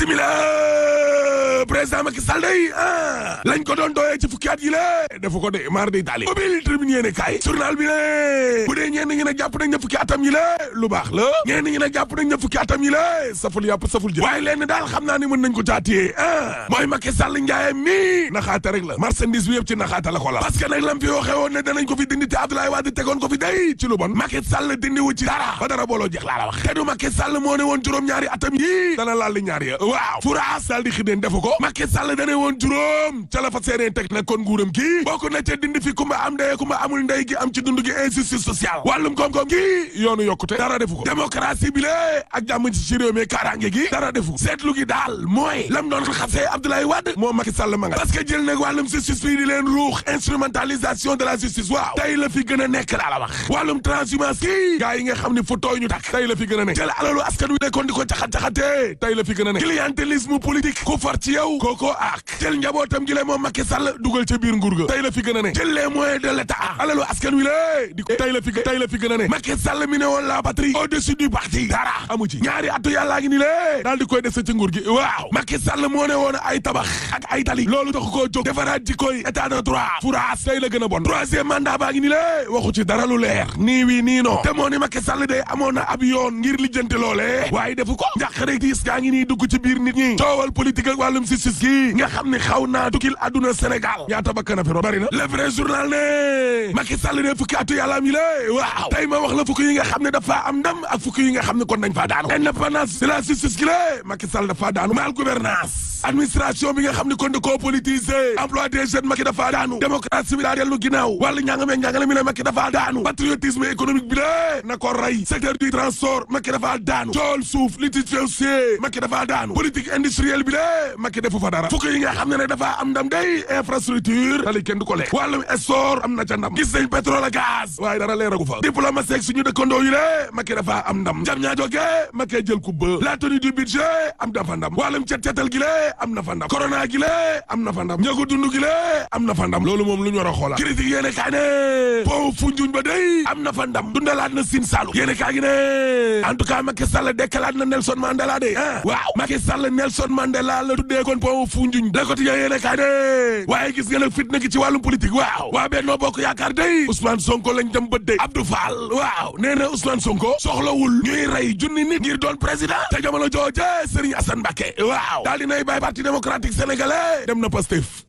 bismillah président Macky Sall day lañ ko doon doyee ci fukki at yi la dafa ko de mar di Italie mobile tribune yéene kaay journal bi ne bu dee ñenn ñi nag jàpp nañ ne fukki atam yi la lu baax la ñenn ñi nag jàpp nañ ne fukki atam yi la saful yàpp saful jë waaye leen daal xam naa ni mën nañ ko caatiyee mooy Macky Sall njaay mi naxaata rek la marchandise bi yëpp ci naxaata la ko la parce que nag lam fi waxee woon ne danañ ko fi dindi te Abdoulaye Wade tegoon ko fi day ci lu bon Macky Sall dindi wu ci dara ba dara booloo jeex laa la wax te du Macky Sall moo ne woon juróom-ñaari atam yi dana laal li ñaar ya waaw furaas daal di xideen defu ko Macky Sall dane woon juróom ca la fa seenee teg nag kon nguuram gi bokk na ca dindi fi kumba am ndey kumba amul ndey gi am ci dund gi injustice sociale wàllum koom-koom gi yoonu yokkute dara defu ko démocratie bi la ak jàmm ci réew mi kaaraange gi dara defu ko seetlu gi daal mooy lam doon xasee Abdoulaye Wade moo Macky Sall ma nga parce que jël nag wàllum justice fii di leen ruux instrumentalisation de la justice waaw tey la fi gën a nekk laa la wax wàllum transhumance gi gars yi nga xam ne fu tooy ñu tak tey la fi gën a nekk jël alalu askan wi nekkoon di ko caxat-caxatee tey la fi gën a nekk clientélisme politique ku far ci yow kooko ak jël njabootam gi la moom Macky Sall dugal ca biir nguur ga tey la fi gën a nekk jël les moyens de l'état alalu askan wi la di ko tey la fi gën a nekk Macky Sall mi ne woon la patrie au-dessus du parti dara amu ci ñaari atu yàllaa ngi ni lée daal di koy dese ci nguur gi waaw Macky Sall moo ne woon ay tabax ak ay tali loolu tax koo jóg defaraat jikkoy état de droit furaas tey la gën a bon troisième mandat baa ngi ni lée waxu ci dara lu leer nii wii nii non te moo ni Macky Sall day amoon na ab yoon ngir lijjante loolee waaye defu ko njàqare tiis gaa ngi nii dugg ci biir nit ñi coowal politique ak wàllum justice gi nga xam ne xaw naa tukkil àdduna Sénégal ñaata bakkan a fi bari na le vrai journal ne Macky Sall de fukki atu yàllaam yi la waaw tey ma wax la fukki yi nga xam ne dafa am ndam ak fukki yi nga xam ne kon dañ faa daanu indépendance de la justice gi la Macky Sall dafa daanu mal gouvernance administration bi nga xam ne kon da koo politiser emploi des jeunes Macky dafa daanu démocratie bi daa dellu ginnaaw wàllu njàngame njàngale mi la Macky dafa daanu patriotisme économique bi la na ko rey secteur du transport Macky dafa daanu cool suuf litige foncier Macky dafa daanu politique industrielle bi la Macky defu fa dara fukki yi nga xam ne ne dafa am ndam day infrastructure tali kenn du ko lekk wàllum essor am na ca ndam gis nañ pétrole ak gaz waaye dara leeragu fa diplomatie ak suñu dëkkandoo yi la Macky dafa am ndam jam ñaa joge Macky jël coupe ba la tenue du budget am na fa ndam wàllum cet-cetal gi la am na fa ndam corona gi la am na fa ndam njëgu dund gi la am na fa ndam loolu moom lu ñu war a xoolaat critique yéene kaa ne pont Foundiougne ba day am na fa ndam dundalaat na Sine Saloum yéene kaa gi ne en tout cas Macky Sall dekkalaat na Nelson Mandela de waaw Macky Sall Nelson Mandela la tuddee kon pont Foundiougne Le Quotidien yéene kaa ne waaye gis nga nag fitna gi ci wàllum politique waaw waa Benno Bokk Yaakaar day Ousmane Sonko lañ dem bët day Abdou Fall waaw nee na Ousmane Sonko soxlawul ñuy rey junni nit ngir doon président te jamono jooje Serigne Assane Mbacké waaw daal dinay bàyyi parti démocratique sénégalais dem na Pastef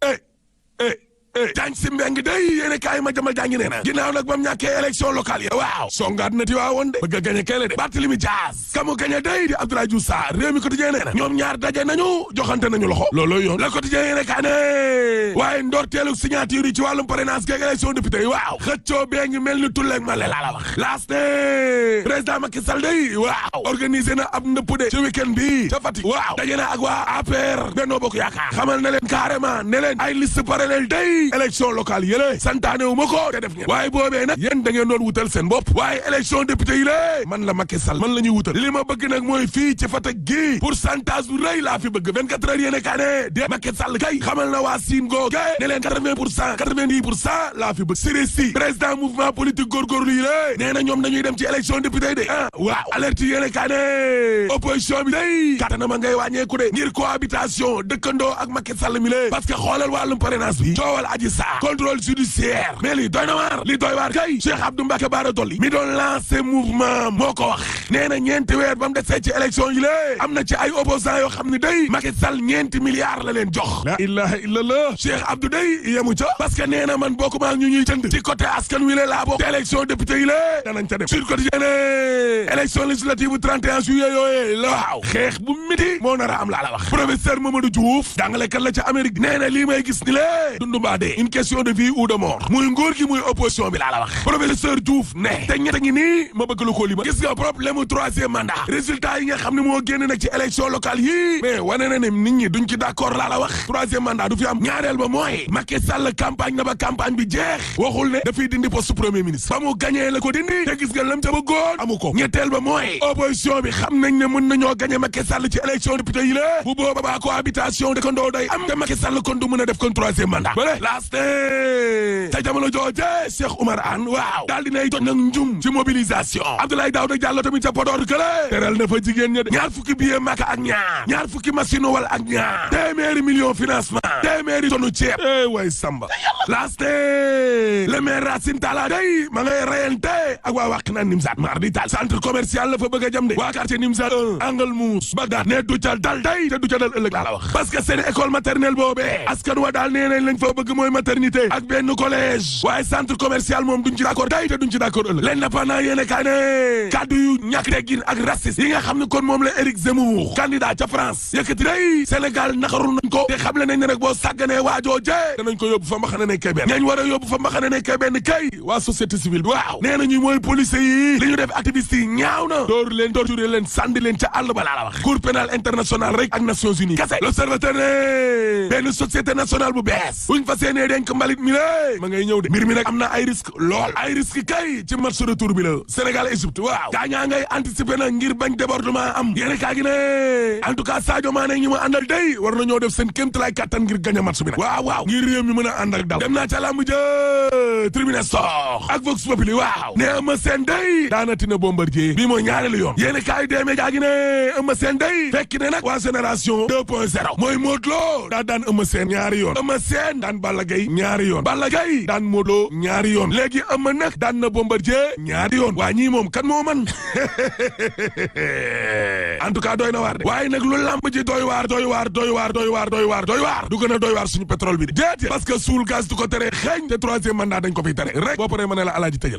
jaañ si mbeng day yéene kaay ma jamal jàngi nee na ginnaaw nag bam ñàkkee élection locale yi waaw songaat na ti waa woon de bëgg a gañe kay la de Barthélémy Dias kamu gañe day di Abdoulaye Diouf Sarr réew mi quotidien nee na ñoom ñaar daje nañu joxante nañu loxo loolu yoon le quotidien yéene kaay ne waaye ndorteelu signature yi ci wàllum parrainage geeg élection député yi waaw xëccoo bee ngi mel ni tulleeg ma le laa la wax laas ne président Macky Sall day waaw organisé na ab ndëpp de ci week-end bi ca Fatick waaw daje na ak waa APR Benno Bokk Yaakaar xamal na leen carrément ne leen ay liste parallèle day élection locale yële santaane wu ma ko te def ngeen waaye boobee nag yéen da ngeen doon wutal seen bopp waaye élection député yi lée man la Macky Sall man la ñuy wutal li ma bëgg nag mooy fii ci Fatick gi pourcentage bu rëy laa fi bëgg 24 heures yéene kaa ne de Macky Sall kay xamal na waa Sine googe ne leen 80% 90% laa fi bëgg Siré président mouvement politique góorgóorlu yi lée nee na ñoom dañuy dem ci élection député yi de waaw alerte yéene kaa ne opposition bi day kattana ma ngay wàññeeku de ngir cohabitation dëkkandoo ak Macky Sall mi lée parce que xoolal wàllum parrainage bi coowal Adji Sarr contrôle judiciaire mais li doy na waar li doy waar kay Cheikh Abdou Mbacké Bara Dolly mi doon lancé mouvement moo ko wax nee na ñeenti weer ba mu desee ci élection yi lée am na ci ay opposants yoo xam ne day Macky Sall ñeenti milliards la leen jox la ilaha illallah Cheikh Abdou day yemu ca parce que nee na man bokkuma ak ñu ñuy jënd ci côté askan wi laa bokk te élection député yi lée danañ ca dem sur quotidien élection législative bu 31 juillet yooyee la waaw xeex bu miti moo nar a am laa la wax professeur Mamadou Diouf jàngalekat la ca Amérique nee na lii may gis ni lée dundu mbaa dee une question de vie ou de mort muy nguur gi muy opposition bi laa la wax professeur Diouf ne te ñett ngi nii ma bëgg lu ko lima gis nga problème mu troisième mandat résultat yi nga xam ne moo génn nag ci élection locale yii mais wane na ne nit ñi duñ ci d'accord laa la wax troisième mandat du fi am ñaareel ba mooy Macky Sall campagne na ba campagne bi jeex waxul ne dafay dindi poste premier ministre ba mu gagné la ko dindi te gis nga lam ca bëggoon amu ko ñetteel ba mooy opposition bi xam nañ ne mën nañoo gagné Macky Sall ci élection député yi la bu booba ba cohabitation dëkkandoo day am te Macky Sall kon du mën a def kon troisième mandat laaste ca jamono jooje Cheikh Oumar Anne waaw daal dinay toj nag njum ci mobilisation Abdoulaye Daouda Diallo tamit ca Podor kële teral na fa jigéen ña de ñaar fukki billet Makka ak ñaar fukki machine wal ak ñaar téeméeri million financement téeméeri tonu ceeb way samba laaste le maire Racine Talla day ma ngay reyante ak waa Wakhinane Nimzatt mar di tal centre commercial la fa bëgg a jëm de waa quartier Nimzatt 1 Angle Mousse Bagdad ne du ca dal tey te du ca dal ëllëg laa la wax parce que seen école maternelle boobee askan wa daal nee nañ lañ fa bëgg mooy maternité ak benn collège waaye centre commercial moom duñ ci d'accord tey te duñ ci d'accord ëllëg l'Indépendant yéene kaa ne kaddu yu ñàkk teggin ak raciste yi nga xam ne kon moom la Éric Zemmour candidat ca France yëkkati day Sénégal naqaru nañ ko te xam le nañ ne rek boo sàgganee waajoo jee danañ ko yóbbu fa mbaxane nekkee benn ñañ war a yóbbu fa mbaxane nekkee benn kay waa société civile bi waaw nee nañu mooy police yi li ñu def activiste yi ñaaw na dóor leen torturer leen sànni leen ca àll ba laa la wax cour pénal international rek ak Nations Unies kese l'Observateur ne benn société nationale bu bees buñ fa seenee denk mbalit mi lé ma ngay ñëw de mbir mi nag am na ay risque lool ay risque kay ci match retour bi la Sénégal Égypte waaw gaañaa ngay anticiper na ngir bañ débordement am yéene kaa gi ne en tout cas Sadio Mané ñi ma àndal day war na ñoo def seen kéemtalaay kattan ngir gañ a match bi nag waaw ngir réew mi mën a ànd ak dal dem naa ca lamb ja tribune sox ak Vox Populi waaw ne Eumeu Sène day daanatina Bombardier bii mooy ñaareelu yoon yéene kaa yi deemee jaa gi ne Eumeu Sène day fekk ne nag waa génération 2.0 mooy Modou Lo daa daan Eumeu Sène ñaari yoon Eumeu Sène daan Balla Gaye ñaari yoon Balla Gaye daan Modou Lo ñaari yoon léegi Eumeu nag daan na Bombardier ñaari yoon waa ñii moom kan moo man en tout cas doy na waar de waaye nag lu lamb ji doy waar du gën a doy waar suñu pétrole bi de déedéet parce que suul gaz du ko tere xeeñ te troisième mandat dañ ko fiy tere rek boo paree ma ne la alaaji tëjal